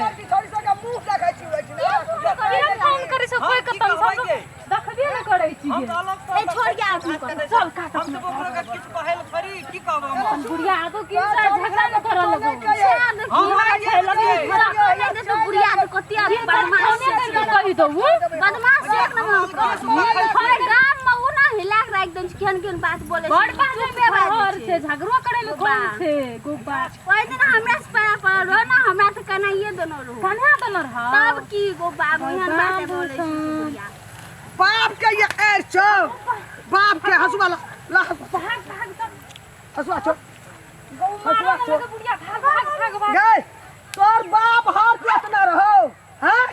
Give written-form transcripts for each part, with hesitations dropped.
लड़की छोड़ी सबके मुँह देखै छी ओहि के फोन करै छौ कोई हम की कतन कहबै सब गे? देखबे न करै छी हम गे। तऽ अलग ए, छोड़ के आबू घास काटै चल छी। काट हम तऽ ओकरो के किछु कहै लए थोड़ी की कहब हम अपन बुढ़िया आदो की झगड़ा न करऽ लगो हम बुढ़िया छै लगे नहि तऽ बुढ़िया तऽ कते आदमी बदमाश फोने छै। करि कऽ कहि दऊ बदमाश छै एक नंबर हर गाम में ओ ना हिला के राखि देने छै केहन केहन बात बोले बड़ छै बात चुपे घर बाजै छै छै झगड़ो करै लए कोन छै गोबा ओहि दिन हमरा से पारा पड़ल रहो ना हमरा से कनाइए देनो रहो कन्हा देलो रहो तब की गो बाबू एहन बात बोले छै बुढ़िया बाप के ये एर छौ बाप के हसुआ ला ला भाग भाग तब हसुआ छौ हसुआ छोड़ बुढ़िया भाग भाग भाग भाग गए तोर बाप हार केतना रहो हैं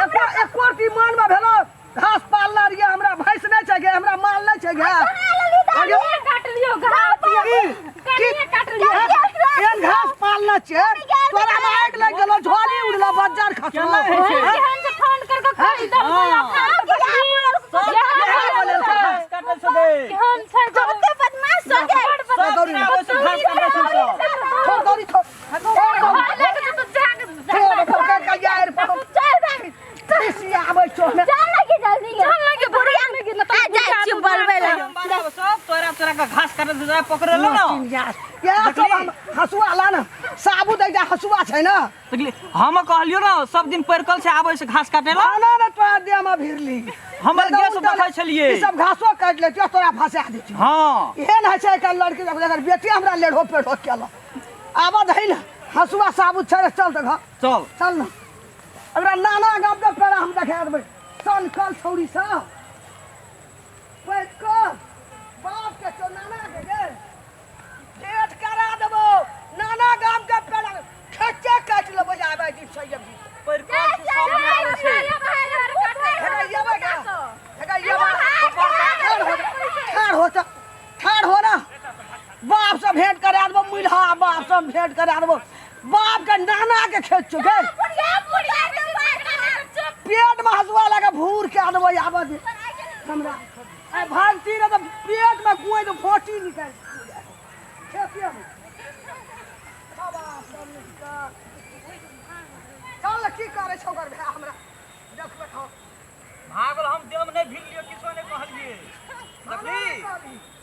एको एको टी मन में भेलो घास पालना रहिए हमरा भैंस नहीं छै गे हमरा माल नहीं छै गे कनिए काट लियो घास कनिए काट लियो एहन घास पालना छै तोरा में आगि लागि गेलो झोली उड़लो बज्जर खसलो केना होइ छै? केहन से फोन कर के कहि दम घास काटै छौ गे। केहन छै बहुते बदमाश हो गए सब दौड़ी दिन आबै छौ घास काटै छौ सब। छोड़ दौड़ी छोड़ घर लए के तो जाग छोड़ छोड़ के यार पर चल भाग खिसिया आबै छौ हमे चल लगे जल्दी चल लगे बुढ़िया लगे न आ जाइ छी बोलबै ला हम बारह सब तोरा तोरा के घास काटै छौ तोरा पकड़ेलौ न ये सब हम हसुआ ला ना साबुत एकटा हसुआ छै ना देखली हम कहलियो न सब दिन परकल से आबै से घास काटे ला ना ना तोरा देह में भिरली हमर नहीं तऽ गैस उल्टा देखै छलियै। ई सब घासो काटि लै छियौ तोरा फंसा दै छियौ हाँ एहन होइ छै आइकाल्हि लड़की सब एकर बेटी हमरा लेढ़ो पेढ़ो केलक आबऽ दही ने हसुआ साबुत छै चल तऽ घर चल चल ने एकरा नाना गाम के पेड़ा हम देखा देबै सन कल छौड़ी सब पैघ कर बाप के छौ नाना के गे भेंट करा देबो नाना गाम के पेड़ा खेचे काटि लेबै आबै जी सैयद जी परकल से सब दिन आबै छै हेगा येबै का हेगा येबै ठाढ़ हो ठाढ़ हो त ठाढ़ हो ना बाप से भेंट करा देबो मुल्हा बाप से भेंट करा देबो बाप के नाना के खेत छौ गे पेट में हंसुआ लगा भूर के देबो आबऽ दे हमरा आइ भागती रह तऽ पेट में कुएं तो फोटी निकाल खेते में चल की करै छौ ओकर भाय हमरा देखबै हम भागल हम देह में नहि भिड़लियो किछो नहि कहलियै देखली कहली।